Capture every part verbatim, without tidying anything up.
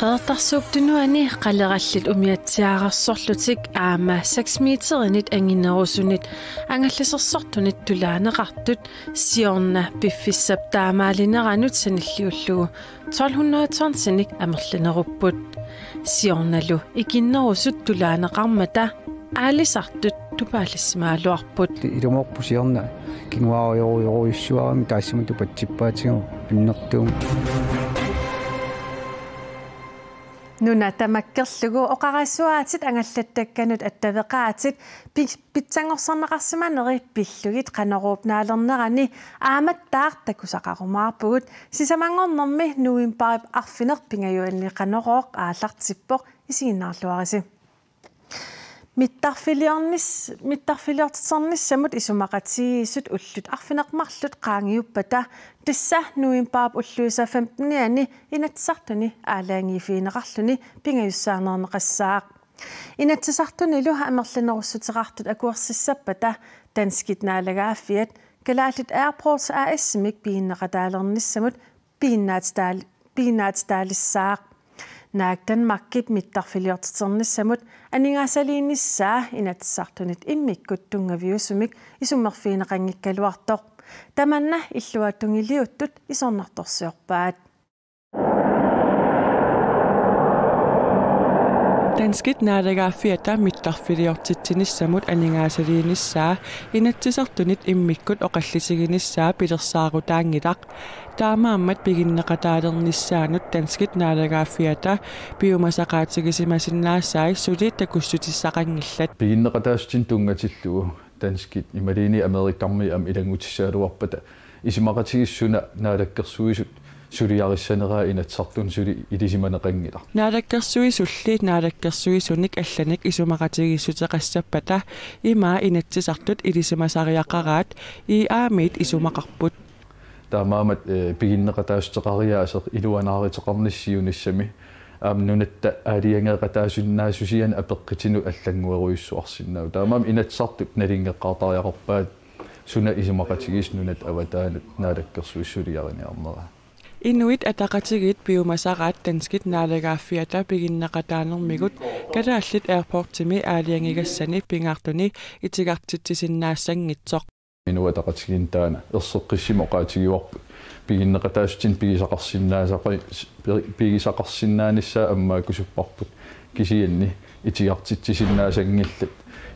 Qeqertarsuup Tunuani qalerallit umiatsiaararsorlutik aamma seks meterinit anginerusunit angallasersortunit tulaaneqartut siorna piffissap taamaalineranut sanilliullugu tolv hundrede tonsinik amerlanerupput. Siornalu ikinnerusut tulaaneqarmata aalisartut tupaallassimagaluarput. Ilumoorpoq siorna kinguaarujorujorujussuarami taassuma tupatsippaatigut annertuumik. Nuna tamakkerlugu oqarasuaatit angallattakkanut attaveqaatit pi-, pitsanngorsarneqarsimaneri pillugit Qanoruup naalernerani aammattaaq takusaqarumaarpugut. Sisamanngornermi novembarip arfineq-pingajuanni Qanorooq aallartippoq, isiginnaarluarisi. Mittarfiliornis-, mittarfiliortiternissamut isumaqatigiissut ullut arfineq-marluk qaangiuppata tassa novembarip ulluisa femtenianni Inatsisartuni aalajangiiffigineqarluni pingajussaaneerneqassaaq. Inatsisartunilu amerlanerussuteqartut akuersissappata danskit naalagaaffiat Kalaallit Airports A/S-imik piginneqataalernissamut piginnaatitaal-, piginnaatitaalissaaq. Naak Danmarkip mittarfiliortiternissamut aningaasaliinissaa Inatsisartunit immikkut tunngaviusumik isummerfigineqanngikkaluartoq. Tamanna illuatungiliuttut isornartorsiorpaat. Danskit naalagaaffiata mittarfiliortitsinissamut aningaasaliinissaa Inatsisartunit immikkut oqallisiginissaa pilersaarutaanngilaq. Taamaammat piginneqataalernissaanut danskit naalagaaffiata piumasaqaatigisimasinnaasai suli takussutissaqanngillat. Piginneqataassutsinnut tunngatillugu danskit imaluunniit Amerikkarmiut aamma ilanngutissagaluarpata isumaqatigiissut suna Naalakkersuisut suliarissaneraa Inatsisartuni suli ilisimaneqanngilaq. Naalakkersuisulli naalakkersuisunik allanik isumaqatigiissuteqassappata ima Inatsisartut ilisimasariaqaraat I A-miit isumaqarput. Taamaammat, eh, piginneqataassuteqariaaseq iluanaaruteqarnissiunissami aamma nunatta aalajangeeqataasinnaassusiani apeqqutinut allannguerujussuarsinnaavoq. Taamaammat Inatsisartut nalunngeqqaartariaqarpaat suna isumaqatigiissut nunatta avataanut Naalakkersuisut suliariniarneraa. Inuit Ataqatigiit piumasaraat danskit naalagaaffiata piginneqataanermigut Kalaallit Airportsimi aalajangigassani pingaartuni itigartitsisinnaassanngitsoq. Inuit Ataqatigiinni taanna erseqqissumik oqaatigivarput piginneqataassutsinnut pigisaqarsinnaasaqi-, pi-, pigisaqarsinnaanissaa ammaakkusupparput, kisianni itigartitsisinnaasanngillat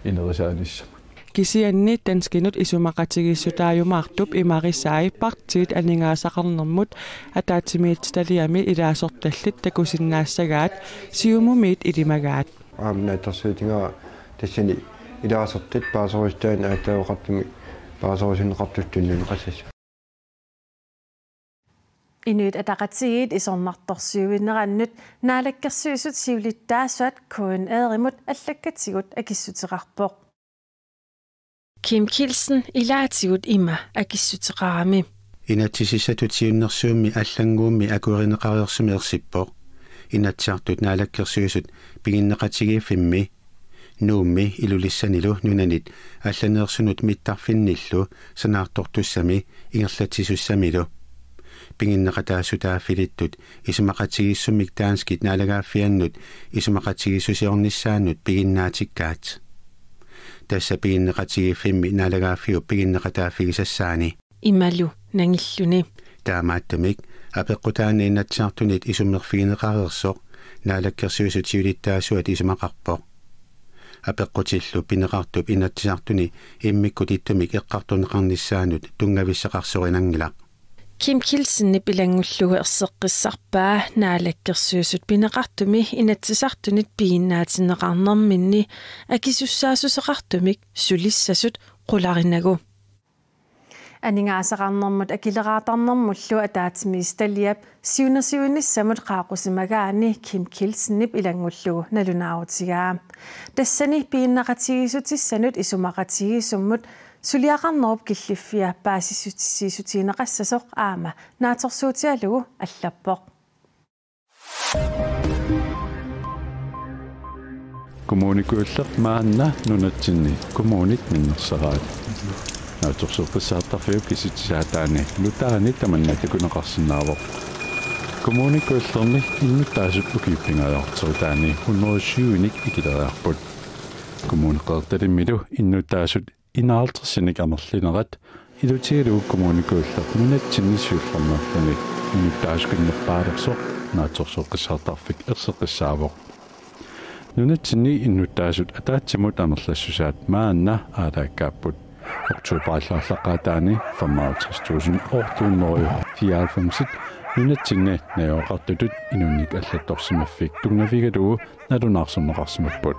inerisaanissamut. Kisianni danskinut isumaqatigiissutaajumaartup imarisai partiit aningaasaqarnermut ataatsimiititaliami ilaasortallit takusinnaassagaat Siumumiit ilimagaat. Aamma naatsorsuutigaara tassani ilaasortat paaserusutai aatsaat oqartumik paaserusunneqartut tunniunneqassasoq. Inuit Ataqatigiit isornartorsiuinerannut Naalakkersuisut siulittaasuat K N R-imut allakkatigut akissuteqarpoq. Kim Kielsen ilaatigut ima akissuteqarami. Inatsisissatut siunnersuummi allannguummi akuerineqareersumik ersippoq. Inatsisartut Naalakkersuisut piginneqatigiiffimmi, Nuummi Ilulissanilu nunanit allaneersunut mittarfinnillu sanaartortussami ingerlatsisussamilu. Piginneqataassutaa filittut isumaqatigiissummik danskit naalagaaffiannut isumaqatigiissusiornissaannut piginnaatikkaat. Tassa piginneqatigiiffimmi naalagaaffiup piginneqataaffigisassaani. Imalu nangilluni. Taamaattumik apeqqutaani Inatsisartunit isummerfigineqareersoq Naalakkersuisut siulittaasuat isumaqarpoq. Apeqqutillu pineqartup Inatsisartuni immikkut ittumik eqqartorneqarnissaanut tunngavissaqarsorinanngilaq. Kim Kielsenip ilanngullugu erseqqissarpaa Naalakkersuisut pineqartumi Inatsisartunit piginnaatinneqarnerminni akisussaassuseqartumik sulissasut qularinagu. Aningaasaqarnermut akileraartarnermullu ataatsimiititaliap siunnersuinissamut qaaqqusimagaani Kim Kielsenip ilanngullugu nalunaarutigaa. Tassani piginneqatigiissutissanut isumaqatigiissummut suliaqarnerup killiffia paasissutissiissutigineqassasoq aamma naatsorsuutigalugu allappoq. Kommune Kujalleq maanna nunatsinni kommunit minnersaraat. Naatsorsuuqqissaartarfiup kisitsisaataani nutaani tamanna takuneqarsinnaavoq. Kommune Kujallermi innuttaasut ukiup pingaarterutaani hundrede syvinik ikileriarput. Kommune Qeqertalimmilu innuttaasut enoghalvtredsinik amerlinerat ilutigalugu Kommune Kujalleq nunatsinni siullermeerluni innuttaasukinnerpaalersoq naatsorsuuqqissaartarfik erseqqissaavoq. Nunatsinni innuttaasut ataatsimut amerlassusaat maanna aalaakkaapput. Oktoberip aallaqqaataani femoghalvtreds tusind otte hundrede fireoghalvfems nunatsinni najugaqartutut inunnik allattorsimaffik tunngavigalugu nalunaarsorneqarsimapput.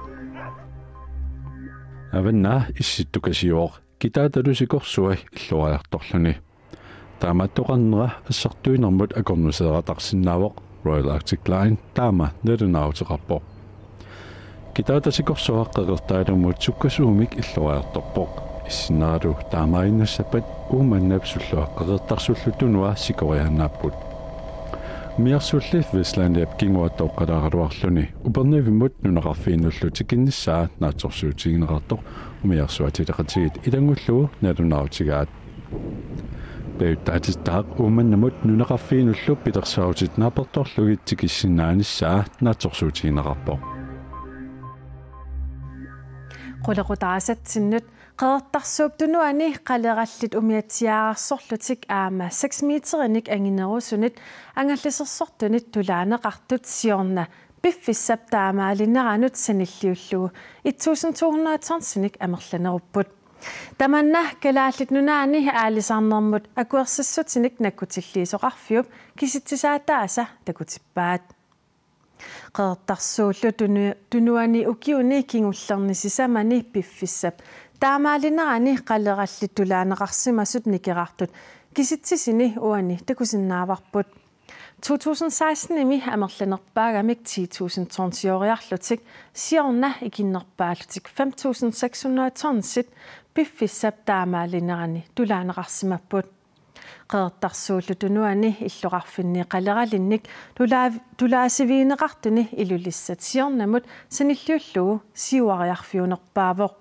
Avannaata Issittukasiuvoq kitaatalu sikorsua illuariartorluni. Taamaattoqarnera assartuinermut akornuseeraqarsinnaavoq Royal Arctic Line taama nalunaaruteqarpoq. Kitaata sikorsua Qeqertaalummut sukkasuumik illuariartorpoq. Issinneralu taamaaginnassappat Uummannap sulluaq Qeqertarsuullu Tunua sikoriaannaapput. Umiarsuulli Westlandiap kinguattooqqalaaraluarluni Upernavimmut nunaqarfiinullu tikinnissaa naatsorsuutigineqartoq umiarsuaq atileqatigiit ilanngullugu nalunaarutigaat. Peruttaatittaaq Uummannamut nunaqarfiinullu pilersaarutit naapertorlugit tikissinnaanissaa naatsorsuutigineqarpoq. Qulequtaasatsinnut Qeqertarsuup Tunuani qalerallit umiatsiaararsorlutik aamma seks meterinik anginerusunit angallisersortunit tulaaneqartut siorna piffissap taamaalineranut sanilliullugu et tusind to hundrede tonsinik amerlanerupput. Tamanna Kalaallit Nunaanni aalisarnermut akuersissutinik nakkutilliisoqarfiup kisitsisaataasa takutippaat. Qeqertarsuullu Tunu-, Tunuani ukiuni kingullerni sisamani piffissap taamaalinerani qalerallit tulaaneqarsimasut nikerartut kisitsisini uani takusinnaavarput. To tusind sekstenimi amerlanerpaagamik ti tusind tonsioriarlutik siorna ikinnerpaallutik fem tusind seks hundrede tonsit piffissap taamaalinerani tulaaneqarsimapput. Qeqertarsuullu Tunuani illoqarfinni qaleralinnik tulaa-, tulaasivigineqartuni Ilulissat siornamut sanilliullugu siuariarfiunerpaavoq.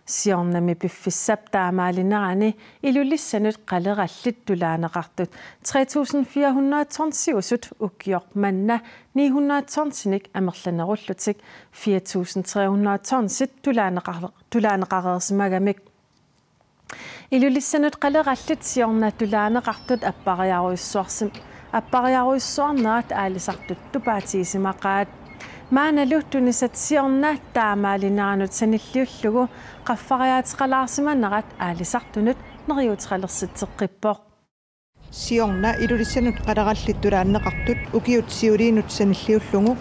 Siornami piffissap taamaalinerani Ilulissanut qalerallit tulaaneqartut tre tusind fire hundrede tonsiusut ukioq manna ni hundrede tonsinik amerlanerullutik fire tusind tre hundrede tonsit tulaaneqar-, tulaaneqareersimagamik. Ilulissanut qalerallit siorna tulaaneqartut appariarujussuarsim-, appariarujussuarnerat aalisartut tupaatigisimaqaat. Maannalu tunisat siorna taamaalineranut sanilliullugu qaffariaateqalaarsimanerat aalisartunut neriuuteqalersitseqqippoq. Siorna Ilulissanut qalerallit tulaaneqartut ukiut siuliinut sanilliullugu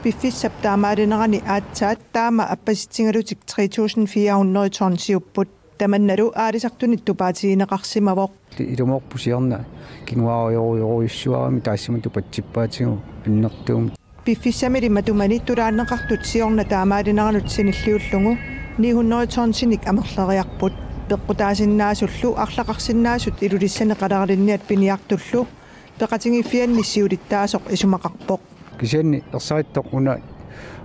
piffissap taamaalinerani aatsaat taama appasitsigalutik tre tusind fire hundrede tonsiupput. Tamannalu aalisartunit tupaatigineqarsimavoq. Ilumoorpoq siorna kinguaarujorujorujussuarami taassuma tupatsippaatigut annertuumik. Piffissamili matumani tulaaneqartut siorna taamaalineranut sanilliullugu ni hundrede tonsinik amerleriarput. Peqqutaasinnaasut arlaqarsinnaasut Ilulissani qaleralinniat piniartullu peqatigiiffianni siulittaasoq isumaqarpoq. Kisianni ersarittoq una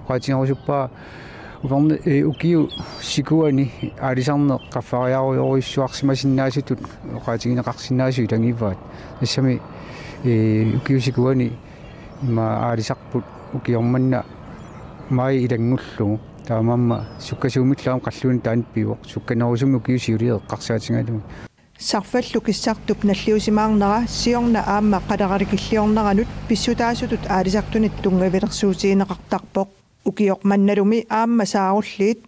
oqaatigerusuppara uperna-, ee, ukiup sikuani aalisarneq qaffariarujorujussuarsimasinnaasutut oqaatigineqarsinnaasut ilagivaat. Tassami, ee, ukiup sikuani ima aalisarput ukioq manna maji ilanngullugu. Taamaammat sukkasuumillu aamma qalluani taanna pivoq. Sukkanerusumik ukiut siuliat eqqarsaatigalugit. Sarfallu Kissartup nalliussimaarnera siorna aamma qaleralikilliorneranut pissutaasutut aalisartunit tunngavilersuutigineqartarpoq. Ukioq mannalumi aamma saarulliit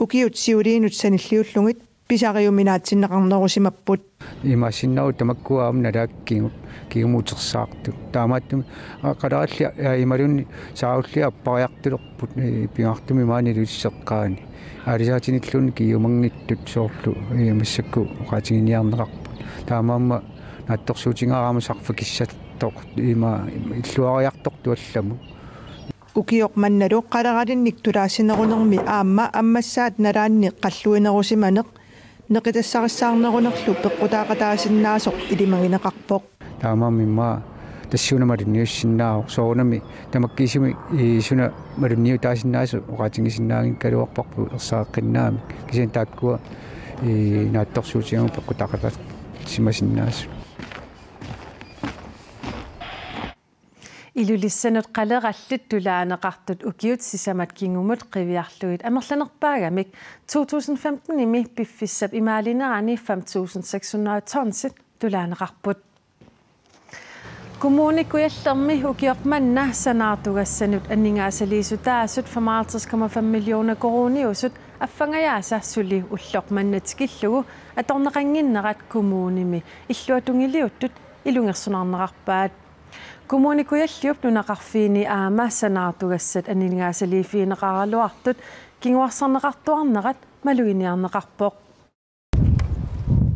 ukiut siuliinut sanilliullugit pisariuminaatsinneqarnerusimapput. Imaassinnaavoq tamakkua aamma nalaakkigut kingumut utersaartut. Taamaattumik, aa, qalerallit, aa, imaluunniit saarulliit appariartulerput, ee, pingaartumik maani Ilulissat eqqaani. Aalisaatinilluunniit kingumanngitsut soorlu, ee, massakkut oqaatiginiarneqarput. Taamaammat naatsorsuutigaara aamma Sarfat Kissartoq ima illuariartortoq allamut. Ukioq mannalu qaleralinnik tulaassinerunermi aamma ammassaat nalaanni qalluinerusimaneq neqitassarissaarnerunerlu peqqutaaqataasinnaasoq ilimagineqarpoq. Taamaammat immaqa tassuuna malunniussinnaavoq soorunami tamakkiisumik, ii, suna malunniutaasinnaasoq oqaatigisinnaaginngikkaluarparput ersareqqinnaamik. Kisianni taakkua ee, naatsorsuutigalugu peqqutaqalersimasinnaasut. Ilulissanut qalerallit tulaaneqartut ukiut sisamat kingumut qiviarlugit amerlanerpaagamik to tusind femten-imi piffissap imaalinerani fem tusind seks hundrede tonsit tulaaneqarput. Kommune Kujallermi ukioq manna sanaartugassanut aningaasaliissutaasut femoghalvtreds komma fem millioner koruuniusut affangajaasa suli ulloq manna tikillugu atorneqannginnerat kommunimi illuatungiliuttut ilungersunarnerarpaat. Kommune Kujalliup nunaqarfiini aamma sanaartugassat aningaasaliiffigineqaraluartut kinguarsarneqartuarnerat maluginiarneqarpoq.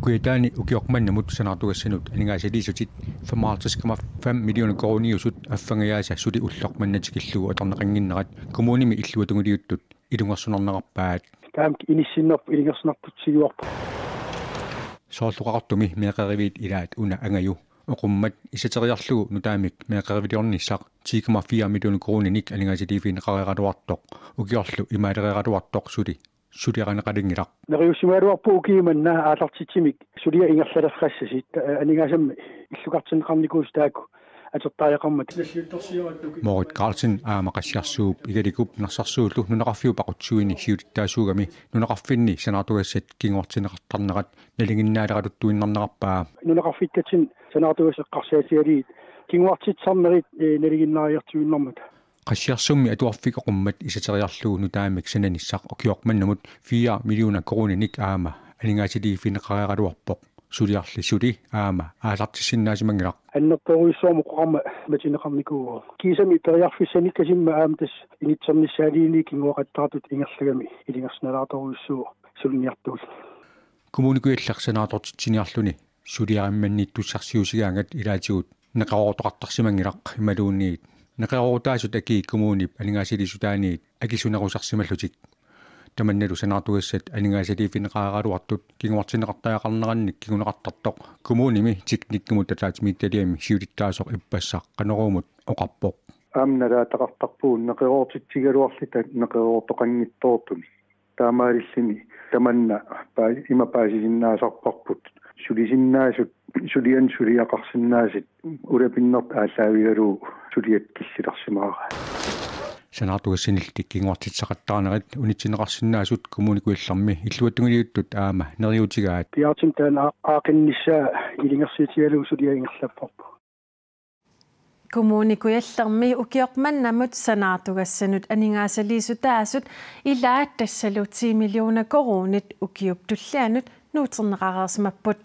Kujataani ukioq mannamut sanaartugassanut aningaasaliissutit femoghalvtreds komma fem millioner koruuniusut affangajaasa suli ulloq manna tikillugu atorneqannginnerat kommunimi illuatungiliuttut ilungersunarnerarpaat. Taama inissinnerput ilungersunartutsigivarput. Soorlu Qaqortumi meeqqeriviit ilaat una angaju oqummat isateriarlugu nutaamik meeqqeriviliornissaq ti komma fire millioner koruuninik aningaasaliiffigineqareeraluartoq ukiorlu imaalereeraluartoq suli suliarineqalinngilaq. Neriuusimagaluarpoq ukiumanna aallartitsimik suliat ingerlalersassasut, eh, aningaasanik illukartinneqarnikuusut taakku atortariaqarmata. Moritz Karlsen aamma Qassiarsuup Igalikup Narsarsuullu nunaqarfiup aqutsisuini siulittaasuugami nunaqarfinni sanaartugassat kinguartinneqartarnerat nalinginnaaleraluttuinnarnerarpaa. Nunaqarfittatsinnut sanaartugassat eqqarsaatigalugit kinguartitsisarnerit, eh, nalinginnaariartuinnarmata. Qassiarsummi atuarfik oqummat isateriarlugu nutaamik sananissaq ukioq mannamut fire millioner koruuninik aamma aningaasaliiffigineqareeraluarpoq. Suliarli suli aamma aallartissinnaasimanngilaq. Annertoorujussuarmik oqarmat matuneqarnikuuvoq. Kiisami periarfissanikkasimma aamma tassa initsernissaaliini kinguaqattaartut ingerlagami ilungersunalaartorujussuuvoq suliniartuulluni. Kommune Kujalleq sanaartortitsiniarluni suliarimmannittussarsiusigaangat ilaatigut neqeroortoqartarsimanngilaq imaluunniit neqeroorutaasut akii kommunip aningaasaliissutaaniit akisunerusarsimallutik. Tamannalu sanaartugassat aningaasaliiffigineqareeraluartut kinguartinneqartariaqarnerannik kinguneqartartoq kommunimi teknikkimut ataatsimiititaliami siulittaasoq ippassaq Qanoruumut oqarpoq. Aamma nalaataqartarpugut neqeroortitsigaluarluta neqeroortoqanngitsoortunik. Taamaalilluni tamanna paa-, ima paasisinnaasarparput sulisinnaasut, sulianik suliaqarsinnaasut ulapinnertut aallaavigalugu suliat killilersimaaraat. Sanaartugassanillu kinguartitsisaqattaarnerit unitsinneqarsinnaasut Kommune Kujallermi illuatungiliuttut aamma neriuutigaat. Piaartumik taanna aa-, aaqqinnissaa ilungersuutigalugu suliaq ingerlapparput. Kommune Kujallermi ukioq mannamut sanaartugassanut aningaasaliissutaasut ilaat tassalu ti millioner koruunit ukiup tullianut nuutserneqareersimapput.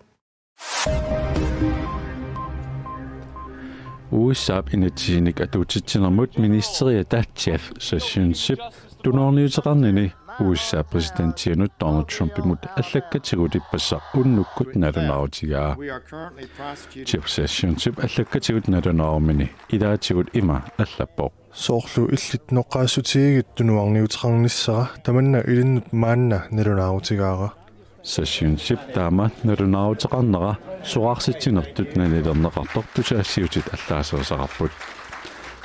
U S A-p inatsisinik atuutitsinermut ministeriata Jeff Sessionsip tunuarniuteqarnini U S A-p præsidentianut Donald Trumpimut allakkatigut ippassaq unnukkut nalunaarutigaa. Jeff Sessionsip allakkatigut nalunaarumini ilaatigut ima allappoq: Soorlu illit noqqaassutigigit tunuarniuteqarnissara tamanna ilinnut maanna nalunaarutigaara. Sessionsip taama nalunaaruteqarnera soraarsitsinertut nanilerneqartoq tusagassiuutit allaaserisaqarput.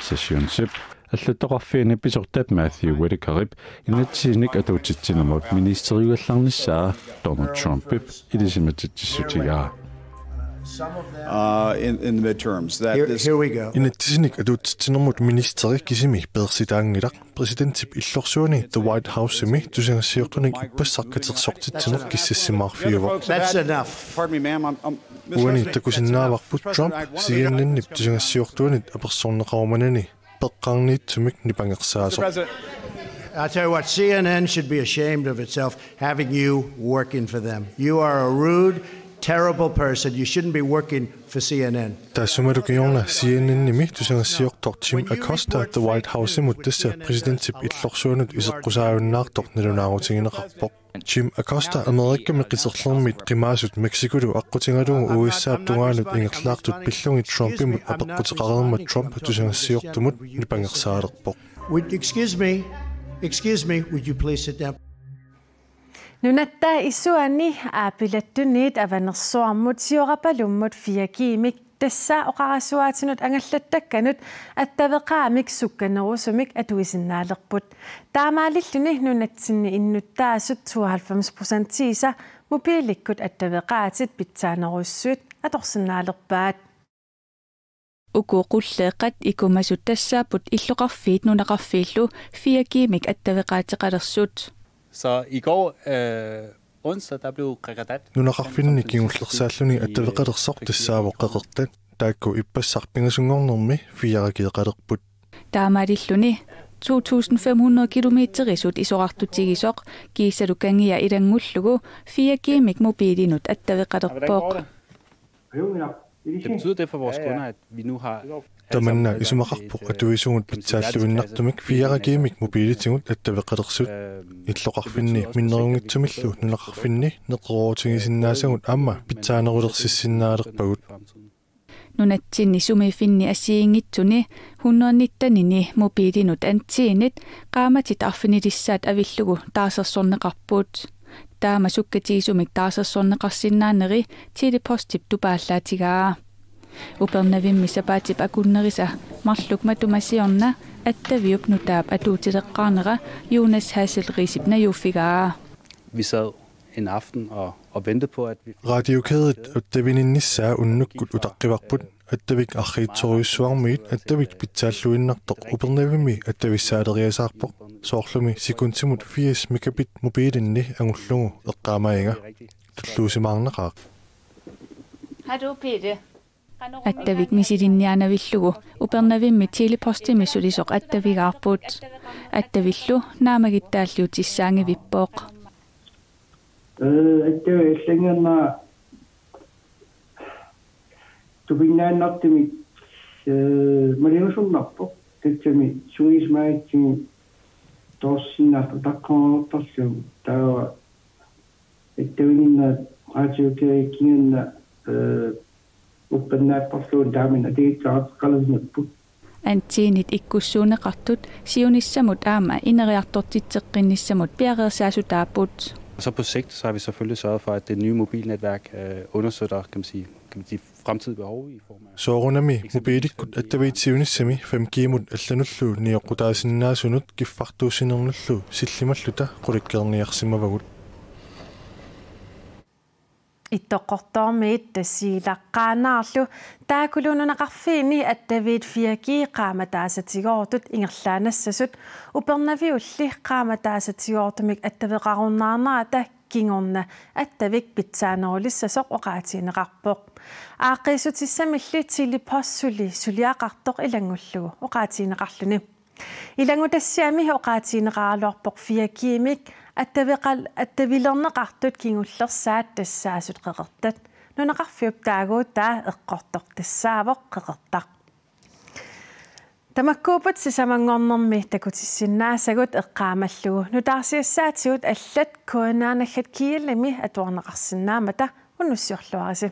Sessionsip allattoqarfiani pisortap Matthew Whitakerip inatsisinik atuutitsinermut ministeriugallarnissaa Donald Trumpip ilisimatitsissutigaa. Uh, in, in the midterms, that Here, this here we go. Inatsisinik atuutitsinermut ministeri kisimi peersitaanngilaq. Præsidentip illorsuani The White House-imi tusagassiortunik ippassaq katersortitsineq kissassimaarfiuvoq. That's enough. Pardon me, ma'am, I'm, I'm, Mister Uani President, takusinnaavarput that's enough. Trump C N N-ip tusagassiortuanit apersorneqarumanani peqqarniitsumik nipangersaasoq. Mister President. I'll tell you what, C N N should be ashamed of itself having you working for them. You are a rude, terrible person. You shouldn't be working for C N N. Taassumalu kingorna C N N-imi tusagassiortoq Jim Acosta The White House-imut tassa præsidentip illorsuanut iseqqusaajunnaartoq nalunaarutigineqarpoq. Jim Acosta Amerikami qiterlermiit qimaasut Mexicolu aqqutigalugu U S A-p tungaanut ingerlaartut pillugit Trumpimut apeqquteqareermat Trump tusagassiortumut nipangersaalerpoq. Would, excuse me, excuse me, would you please sit down? Nunatta isuani aapilattuniit Avanersuarmut Siorapalummut fire G-mik tassa oqarasuaatinut angallattakkanut attaveqaamik sukkanerusumik atuisinnaalerput. Taamaalilluni nunatsinni innuttaasut tooghalvfems procentiisa Mobiilikkut attaveqaatit pitsaanerussuit atorsinnaalerpaat. Uku qulleeqqat ikumasut tassaapput illoqarfiit nunaqarfiillu fire G-mik attaveqaateqalersut. Så i går, øh, onsdag, der blev Qeqertat. Nunaqarfinni kingullersaalluni attaveqalersoq tassaavoq Qeqertat. Taakku ippassaq pingasunngornermi fire G-qalerput. Taamaalilluni to tusind fem hundrede kilometerisut isorartutigisoq kiisalu kangia ilanngullugu fire G-mik mobiilinut attaveqalerpoq. Det betyder det for vores kunder, at vi nu har alle sammen Tamanna adgang isumaqarpoq til, øh, atuisugut pitsaalluinnartumik fire G-mik mobiilitigut attaveqalersut. Illoqarfinni minnerunngitsumillu nunaqarfinni neqeroorutigisinnaasagut aamma pitsaanerulersissinnaalerpagut. Nunatsinni sumiiffinni assigiinngitsuni hundrede nittenini mobiilinut antennit qaammatit arfinilissaat avillugu taarsersorneqarput. Taama sukkatigisumik taarsersorneqarsinnaaneri Tele-Postip tupaallaatigaa. Upernavimmi sapaatip akunnerisa marluk matuma siorna attaviup nutaap atuutileqqaarnera Jonas Hasselriisip najuuffigaa. Vi sad en aften og, og ventede på, at vi Radiokædet attavininnissaa unnukkut utaqqivarput, attavik arriitsorujussuarmiit attavik pitsaalluinnartoq Upernavimmi attavissaaleriasaarpoq. Soorlumi sekundimut firs megabit mobiilinni angullugu eqqaamaagiga. Tulluusimaarnaqaaq. Har du, Pete? Attavik misilinniaanavillugu Upernavimmi Tele-Postimi sulisoq attavigaarput. Attavillu naammagittaalliutissaangivippoq. Øh, det var ikke længere, når du fik nær nok til mit, øh, man er jo sådan nok på. Det til mit, så is mig til, der også sin, at der kommer op, der var Ittavininnaq radiokædekkingannaq, øh, uppannaapparluun taamina atigisaarteqalernerput. Antennit ikkussuunneqartut siunissamut aamma ineriartortitseqqinnissamut piareersaasutaapput. Og så på sigt, så har vi selvfølgelig sørget for, at det nye mobilnetværk, øh, understøtter, kan man sige, kan man sige, fremtidige behov i form af Soorunami mobiilikkut attaviit siunissami fem G-mut allanullu nioqqutaasinnaasunut kiffartuussinermullu sillimalluta qulakkeerniarsimavagut. Ittoqqortoormiit Tasiilaq Qaanaarlu taakkununnga nunaqarfiini attaviit fire G qaammataassatigoortut ingerlaannassasut Upernaviulli qaammataassatigoortumik attaveqarunnaarnerata kingorna attavik pitsaanerulissasoq oqaatigineqarpoq. Aaqqiissutissamilli Tele-Post suli suliaqartoq ilanngullugu oqaatigineqarluni. Ilanngutassiami oqaatigineqaraluarpoq fire G-mik attaveqal-, attavilerneqartut kingullersaat tassaasut Qeqertat. Nunaqarfiup taaguutaa eqqortoq tassaavoq Qeqertaq. Tamakkuupput sisamanngornermi takutissinnaasagut eqqaamallugu. Nutaarsiassaatigut allat K N R naggat G L-imi atuarneqarsinnaammata unnussiorluarisi.